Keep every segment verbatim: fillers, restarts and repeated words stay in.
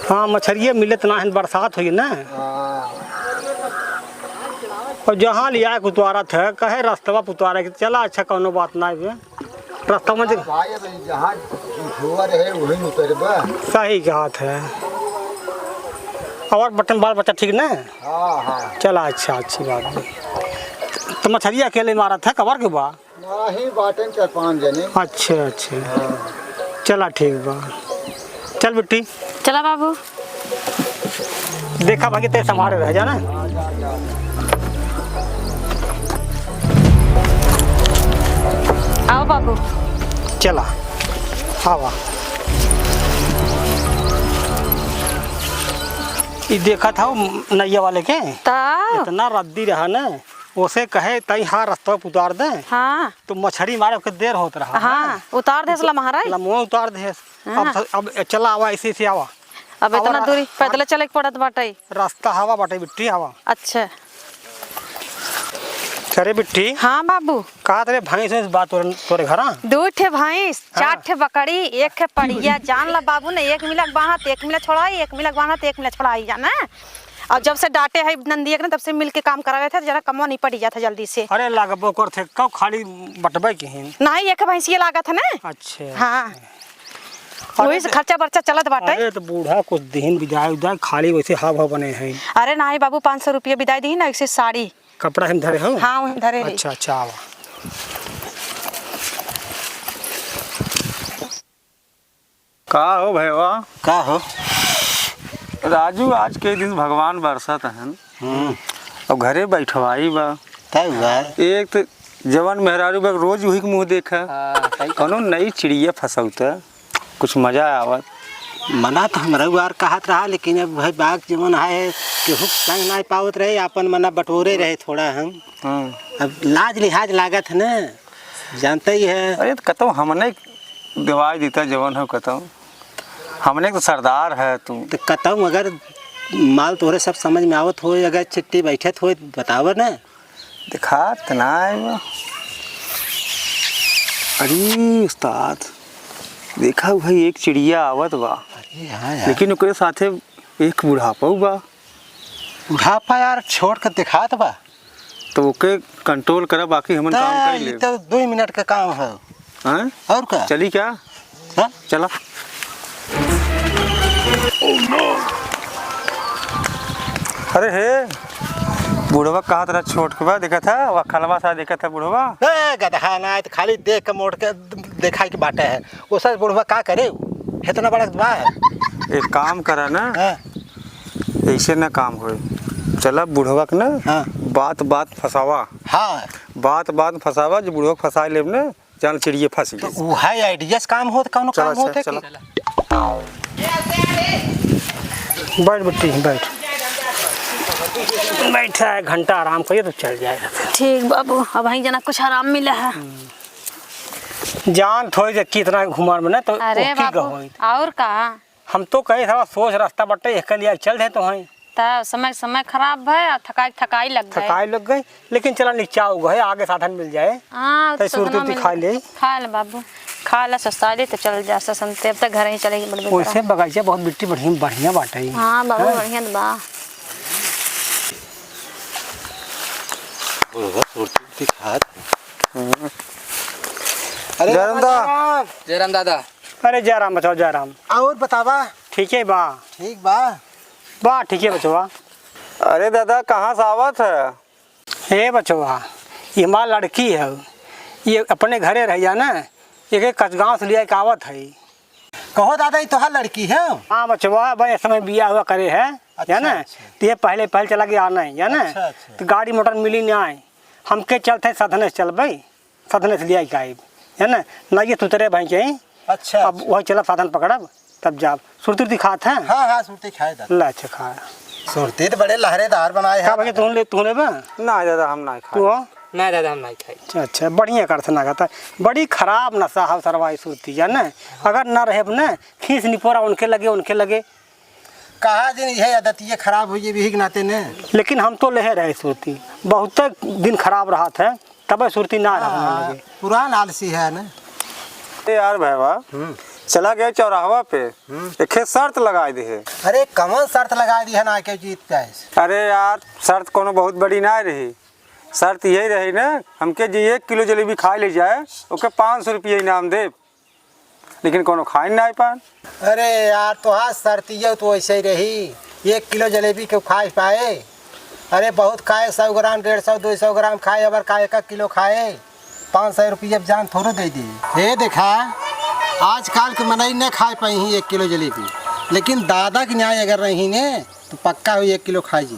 हाँ, मछरिये मिलत ना है, बरसात हुई ना। हाँ। और जहाँ लिया के उतारत है, कहे रस्तवा पे उतारे के, चला अच्छा, कौनो बात ना है, रस्ता में देख। भाई, अब जहाँ झोर है, वहीं उतरबा। सही बात है। और बटन बाल बच्चा ठीक ना? हाँ, हाँ। चला अच्छा, अच्छी बात है। तो मछरिया अकेले मारत है, कबर के बा? नाही, बाटेन चार पाँच जने। अच्छा, अच्छा। हाँ। चला, ठीक बा। चल बिट्टी। चला बाबू। देखा बाकी ते संभाले रह जाना। हाँ, जा, जा। आओ बाबू। चला, आवा। ई देखा था नैया वाले के? ता? इतना रद्दी रहा ना। ओसे कहे, "तई हाँ, रस्ता पे उतार दे।" हाँ। तो मछरी मारे के देर होत रहा। हाँ, उतार देस लमहराई। लमहो उतार देस। हाँ। अब, अब चला आवा, ऐसे, ऐसे आवा। अब आवा इतना रा-, दूरी हाँ। पैदल चले के पड़त बाटे। रास्ता हवा बाटे बिट्टी, हवा। अच्छा। अरे बिट्टी। हाँ बाबू। कहा तेरे भैंस वैंस बा तोरे, तोरे घरा? दू ठे भैंस, हाँ। चार ठे बकरी, एक ठे पड़िया। जान ला बाबू ने, एक मिला बांधत, एक मिला छोड़ाई, एक मिला बांधत, एक मिला छोड़ाई, जाना। और जब से डांटे है नंदिया के ना, तब से मिल के काम करावे थे, जरा कमवा निपट जात है जल्दी से। अरे, लागबो करत है, कब खाली बटबे के हिन? नहीं, एक भैंसिया लागत है ना। अच्छा। हाँ। अरे वही से तो, खर्चा बर्चा चलत बाटे। अरे, तो बूढ़ा कुछ दिहिन बिदाई उदाई, खाली वैसे हाव भाव बने हैं। अरे नहीं बाबू, पाँच सौ रुपया बिदाई दिहिन ना, ऐसे साड़ी। कपड़ा हम धरे हो? हाँ, वही धरे रही। अच्छा, अच्छा, आवा। का हो भैया? का हो? राजू, आज के दिन भगवान बरसत हन। हम्म। अब घरे बैठवाई बा। तब बा। एक तो जवन मेहरारू बा, रोज वही के मुँह देखा। हाँ, सही। कौनो नई चिड़िया फंसौता, कुछ मजा आवत। मना तो हमरा यार कहत रहा, लेकिन अब भाई बाग जवन है, केहू संग ना पावत रहे, आपन मना बटोरे रहे थोड़ा हम। हाँ। अब लाज लिहाज लागत है ना, जानते ही है। अरे, तो कतौ हमने देवाई देता जवन हो कतौ। हमने तो सरदार है तू। तो कतौ अगर माल तोहरे सब समझ में आवत होय, अगर चिट्ठी बैठत होय, बतावा ना। देखात ना है बा। अरे उस्ताद, देखा भाई, एक चिड़िया आवत बा। अरे हाँ यार। लेकिन ओकरे साथे एक बुढ़ापा बा। बुढ़ापा यार, छोड़ के देखात बा। तो ओके control करा, बाकी हमन काम त कर ई लेब। तो दो ही मिनट का काम है। हैं? और का? चली क्या? हाँ? चला। अरे हे, बुढ़वा कहत रहा छोट के बा, देखत है, वह खलवा सा देखत है बुढ़वा। ए, गदहा ना, तो खाली देख के मोड़ के देखाई के बाटे है। वो सर बुढ़वा का करे? इतना बड़ा बा है। एक काम करा ना। हाँ। ऐसे ना काम होए। चला बुढ़वा के ना हाँ। बात बात फंसावा। हाँ। बात बात फंसावा, जो बुढ़वा के फंसा लेब ना, जान चिड़िए फंस तो गई। उहे idea से काम होत, कौनो चला, काम होत है चला, कि? चला। बैठ बिट्टी, बैठ। बैठा है, घंटा आराम करिए तो चल जाएगा। ठीक बाबू, अब वहीं जना कुछ आराम मिला है। जान थोड़ी जे कितना घुमार में ना तो अरे ओकी बाबू, गहोई। और का? हम तो कहे थोड़ा सोच रास्ता बट्टे, एक के लिए चल दे तो हैं। त समय, समय खराब है और थकाई, थकाई लग गए। थकाई लग गई, लेकिन चला नीचा हो गए, आगे साधन मिल जाए। हाँ, तै तो सुरती साधन मिल खा ले। खा ले बाबू, खा ले सस्ता ले तो चल जा ससंते। अब तक घर ही चले के बड़बे वैसे करा। बगीचा बहुत बिट्टी बढ़िया, बढ़िया बाटे। हाँ बाबू, हाँ। बढ़िया तो बा। बुढ़वा सुरती उरती खात। हाँ। अरे जय राम बाबा, दा। जय राम। जय राम दादा। अरे जय राम बचाओ, जय राम। और बतावा? ठीक है बा। ठीक बा। बा, ठीक है बचवा। अरे दादा, कहाँ से आवत है? हे बचवा, ये हमार लड़की है, ये अपने घरे रह जाना, एक एक कसगांव से लिया के आवत है। कहो दादा, ये तोहार लड़की है? हाँ बचवा, भाई इस समय बिया हुआ करे है, अच्छा, जाना? अच्छा। तो ये पहले, पहले चला गया नहीं, जाना? अच्छा, अच्छा। तो गाड़ी मोटर मिली ना आए, हमके चलते साधन से चलबे, साधन से लिया के आइब, है ना? ना ये सुतरे भाई के, अच्छा, अब अच्छा। वही चलब साधन पकड़ब, तब जाब। सुरती उरती खात है? हाँ, हाँ, सुरती खाए दादा। ला, अच्छा, खा। सुरती तो बड़े लहरेदार बनाए का है भैया, दादा। तू ले, तू लेबा? ना दादा, हम ना खाए। तू हो? ना दादा, हम ना खाए। अच्छा, अच्छा, बढ़िया करत ना खाता। बड़ी खराब नशा है सरवा ई सुरती, जाने? अगर ना रहे ना, खीस निपोरा उनके लगे, उनके लगे। कहा दिन यह आदत ये खराब हो गई, यही के नाते ने। लेकिन हम तो लेहे रहे सुरती, बहुत दिन खराब रहत है, तबे सुरती ना रहने हाँ, लगे। पुरान आलसी है ना। ए यार भैया, हम्म। चला गए चौराहवा पे, हम्म। एक शर्त लगाए दिहे। अरे, कवन शर्त लगाए दिहे ना के जीत पाए? अरे यार, शर्त कोनो बहुत बड़ी ना रही। शर्त यही रही ना, हमके जे एक किलो जलेबी खाए ले जाए, ओके पाँच सौ रुपया इनाम देब। लेकिन कोनो खाए ना पान। अरे यार, तोहार शर्तिया तो वैसे ही रही, एक किलो जलेबी के खाए पाए। अरे बहुत खाए, सौ ग्राम, डेढ़ सौ, दो सौ ग्राम खाए, अबर का एक किलो खाए, पाँच सौ रुपया जान थोड़ो दे दे। हे देखा, आजकल के मनई न खाए पाई ही एक किलो जलेबी, लेकिन दादा की न्याय अगर रही ने तो पक्का हुई एक किलो खाई जी।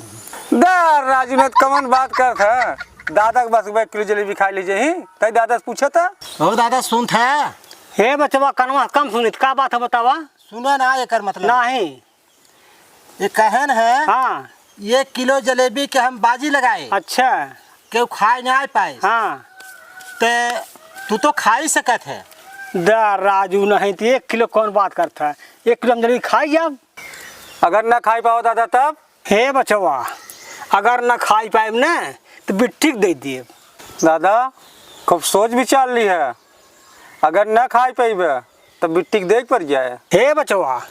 दा राजू ने कमन बात करत है, दादा के बस एक किलो जलेबी खाई लीजिए ही, तई दादा से पूछे था। ओ दादा सुन था। हे बचवा, कनवा कम सुनित, का बात है बतावा? सुना ना एकर मतलब। नहीं। ये कहन है, हाँ। एक किलो जलेबी के हम बाजी लगाए। अच्छा। केहू खाए ना पाए। हाँ। ते तू तो खा ही सकत है। दा राजू, नहीं तो एक किलो कौन बात करता है? एक किलो हम जलेबी खाई जाब। अगर ना खाई पाओ दादा तब? हे बचवा, अगर ना खाई पाइब ना तो बिट्टी के दे दिए। दादा, खूब सोच विचार ली है। अगर ना खाई पाइबे तो बिट्टी के देख पड़ जाए। हे बचवा,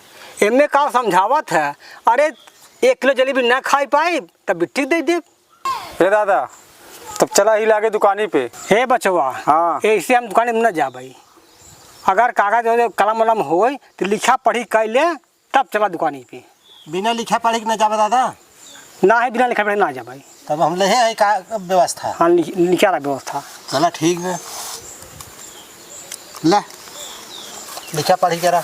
एमे का समझावत है? अरे, एक किलो जलेबी ना खाई पाइब तब बिट्टी के दे देब। हे दादा, तब चला ही लागे दुकानी पे। हे बचवा, हाँ। ऐसे हम दुकानी में ना जा भाई। अगर कागज हो कलम वलम होई तो लिखा पढ़ी कर ले, तब चला दुकानी पे। बिना लिखा पढ़ी के ना जाबे दादा? ना है, बिना लिखा पढ़ी ना जा भाई। तब हम लेहे है का व्यवस्था? हाँ, लिख-, लिखा रहा व्यवस्था। चला ठीक बा। ले, लिखा पढ़ी जरा।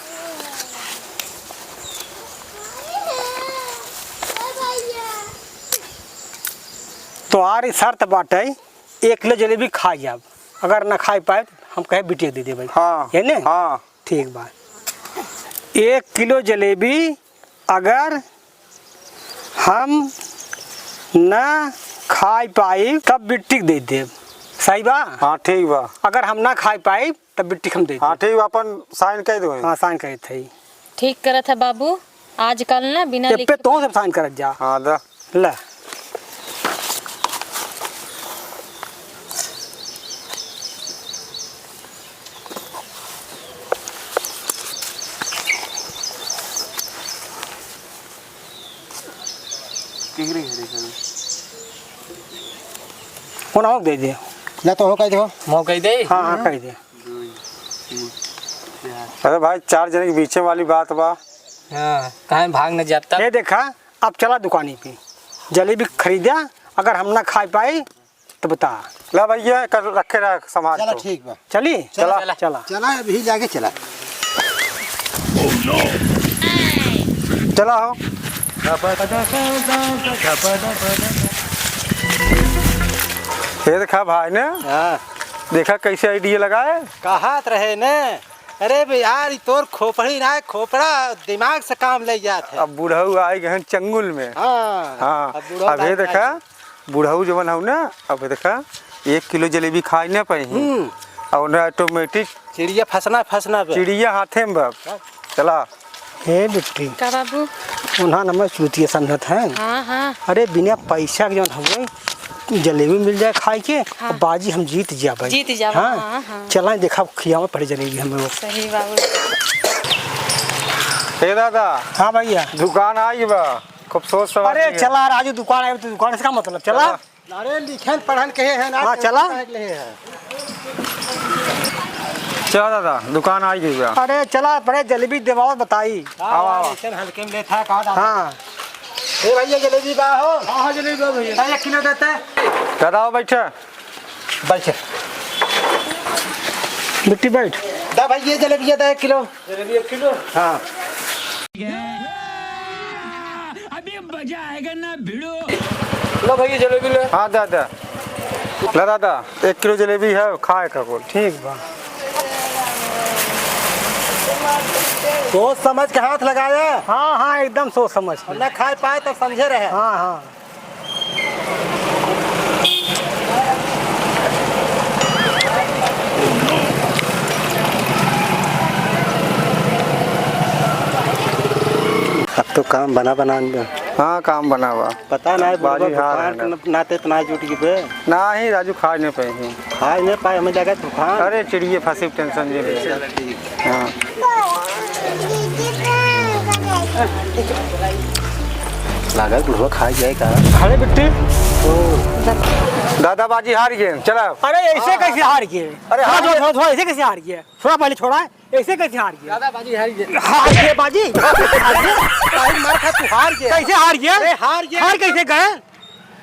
तोहार ई शर्त बाटे, एक किलो जलेबी खा जाब, अगर ना खाई पाए हम कहे बिटिया दे दे भाई। हाँ। है ने? हाँ। ठीक बा। एक किलो जलेबी अगर हम ना खाई पाई तब बिट्टी के दे देब। सही बा? हाँ, ठीक बा। अगर हम ना खाई पाई तब बिट्टी के हम दे देब। हाँ, ठीक बा, अपन साइन कर दो। हाँ, साइन कर दे। ठीक करत है बाबू, आजकल ना बिना एप्पे लिखे तो सब साइन करत जा। हाँ, दा। ला। केकरे घरे करी? फोन आओ दे दे। ना तो हो कह दो। मो कह दे। हाँ, हाँ, कह दे। दो, तीन, चार। अरे भाई, चार जने के बीचे वाली बात बा। हाँ, काहे भाग न जाता? ये देखा, अब चला दुकानी पे, जलेबी खरीदा, अगर हम ना खाई पाई तो बता। ला भैया, कर रखे रहा सामान चला, को। ठीक बा। चली? चला। चला। चला। चला, अभी जाके चला। चला हो। ये देखा भाई ने। हाँ। देखा कैसे idea लगाए। कहत रहे ने, अरे बे यार, ई तोर खोपड़ी ना है, खोपड़ा दिमाग से काम ले जात है। अब बुढ़ऊ आए गए हैं चंगुल में। हाँ, हाँ, अब बुढ़ऊ अब ये लाग देखा, जाए। बुढ़ऊ जवन हऊ ना, अब देखा, एक किलो जलेबी खाई ना पाई। हम्म। और ना automatic चिड़िया फंसना, फंसना बे। चिड़िया हाथे में बा। हाँ। चला। हे बिट्टी। का बाबू? उन्हा न मैं चूतिया समझत है। हाँ, हाँ। अरे बिना पैसा के जौन हवे, जलेबी मिल जाए खाए के, हाँ। और बाजी हम जीत जाबे। जीत जाबे, हाँ। हाँ, हाँ। चला देखा खियावे पड़े जलेबी हमें वो। सही बाबू। हे दादा। हाँ भैया। दुकान आई बा, खूब सोच समझ अरे के। चला राजू, दुकान आए तो दुकान से का मतलब, चला। चला। अरे लिखन पढ़न कहे है ना, हाँ, चला। काहे के लिए है? चला दादा, दुकान आई गई बा। अरे चला, पहले जलेबी देवाओ बताई। हाँ, आवा, हाँ, आवा। ऐसे हल्के में लेता है, कहाँ दादा? हाँ। ए भैया, जलेबी बा हो? हाँ, हाँ, जलेबी बा भैया। दा, एक किलो देते। दादा, आओ, बैठे। बैठे। बिट्टी, बैठ। दा भैया, जलेबिया दा एक किलो। जलेबी एक किलो? हाँ। अभी मजा आएगा ना भिड़ो। लो भैया, जलेबी ले। हाँ, दा, दा। ला दादा, एक किलो जलेबी है, खाए का बोल। ठीक बा। सोच समझ के हाथ लगाया। हाँ, हाँ, एकदम सोच समझ के। और ना खाए पाए तब समझे रहे। हाँ, हाँ। अब तो काम बना बना। हाँ, काम बना बा। पता ना है, बाजी बुढ़वा हार है दुकान ना। के नाते इतना जुट गई बे। ना ही राजू, खाए नहीं पाए हैं। खाए नहीं पाए, हमें लगा तूफान। अरे चिड़िए फंसी टेंशन जे ले। चल ठीक। हाँ। लागल बुढ़वा खा जाए का? अरे बिट्टी। दादा बाजी हार गए, चला। अरे ऐसे कैसे हार गए? अरे थोड़ा, हार थोड़ा, गए। थोड़ा, थोड़ा, ऐसे कैसे हार गए? थोड़ा पहले छोड़ा, ऐसे कैसे हार गए? दादा बाजी हार गए। हार गए बाजी? हार गए? काहे मार खा तू हार गए? कैसे हार गए? अरे हार गए। हार कैसे गए?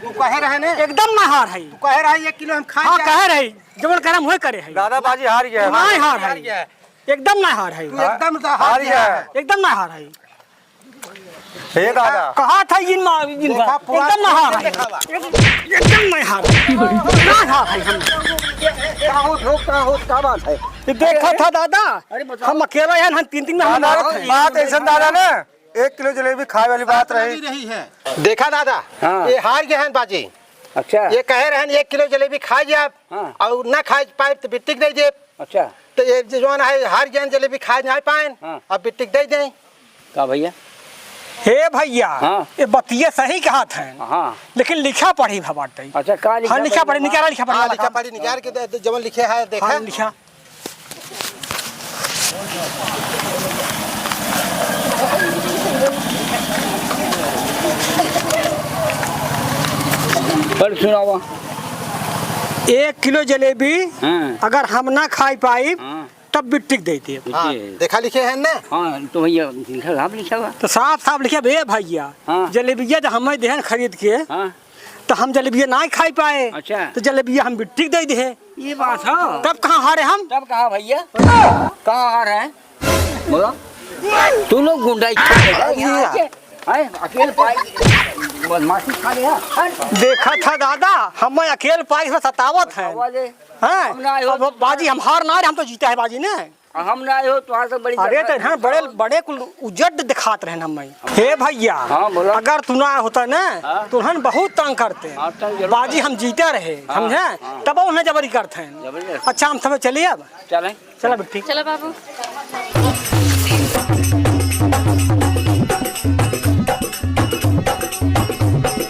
तू कहे रहे ने? एकदम ना हार है। तू कहे रहे एक किलो हम खा हाँ, जाए। कहे रहे। जवन करम होए करे है। दादा बाजी हार गया है। ना हार है। हार गया है। एकदम ना हार है। तू एकदम हार गया है। एकदम ना हार है। हे दादा। कहा था इन मा-, इन देखा, का। पूरा एकदम ना हार है। दिखावा। एक-, एकदम ना हार है। ना हार है हम। का हो, का हो, का बात है? ये देखा था दादा, अरे बताओ। हम अकेला हैं, हम तीन तीन में हम दादा, मारत हैं। बात ऐसा दादा ना, एक किलो जलेबी खाए वाली बात रही। रही है। देखा दादा, हाँ। ये हार गए हैं बाजी। अच्छा। ये कहे रहन एक किलो जलेबी खा जाब हाँ। और ना खा पाए तो बिट्टी के दे देब। अच्छा। तो ये जो जौन है हार गए हैं जलेबी खा ना पाए हाँ। अब बिट्टी के दे दें। का भैया? हे भैया, हाँ। ये बतिया सही कहत हैं। हाँ। लेकिन लिखा पढ़ी भा बाटे। अच्छा, का लिखा हाँ, लिखा पढ़ी, पढ़ी निकाला, लिखा पढ़ी हाँ, वाला लिखा काम। पढ़ी निकाल के दे, दे, जवन लिखे है देखा। हाँ, लिखा। पर सुनावा। एक किलो जलेबी हाँ। अगर हम ना खाई पाई, हाँ। तब बिट्टी के दे देब। हाँ, बिट्टी। देखा लिखे हैं ना? हाँ, तो भैया, लिखा, साफ लिखा बा। तो साफ, साफ लिखे बे भैया। हाँ। जलेबिया जो हमें देहन खरीद के, हाँ। तो हम जलेबिया ना खाई पाए। अच्छा। तो जलेबिया हम बिट्टी के दे दे। ये बात है। तब कहाँ हारे हम? तब कहाँ भैया? कहाँ हारे हैं? बोलो। तू लोग गुंडाई खेल रहे हो यहाँ आके? हैं? अकेल पाई बदमाशी खा गया। हैं? देखा था दादा, हम अकेल पाई से सतावत हैं। सतावा ले। हैं? हम ना आए हो अब तो बाजी हम हार ना रहे, हम तो जीता है बाजी ने। हम ना आए हो, तुम्हारे से बड़ी अरे तो हाँ, बड़े, बड़े कुल उजट दिखात रहे हम। हे भैया, हाँ, बोलो। अगर तू ना होता ना, हाँ। तो हम बहुत तंग करते। हाँ, तंग जरूर बाजी करते। हम जीते रहे, हाँ, समझे? हाँ। तब उन्हें जबरी करते हैं। जबरी करते। अच्छा, हम समय चलिए अब। चलें। चला बिट्टी। चला बाबू।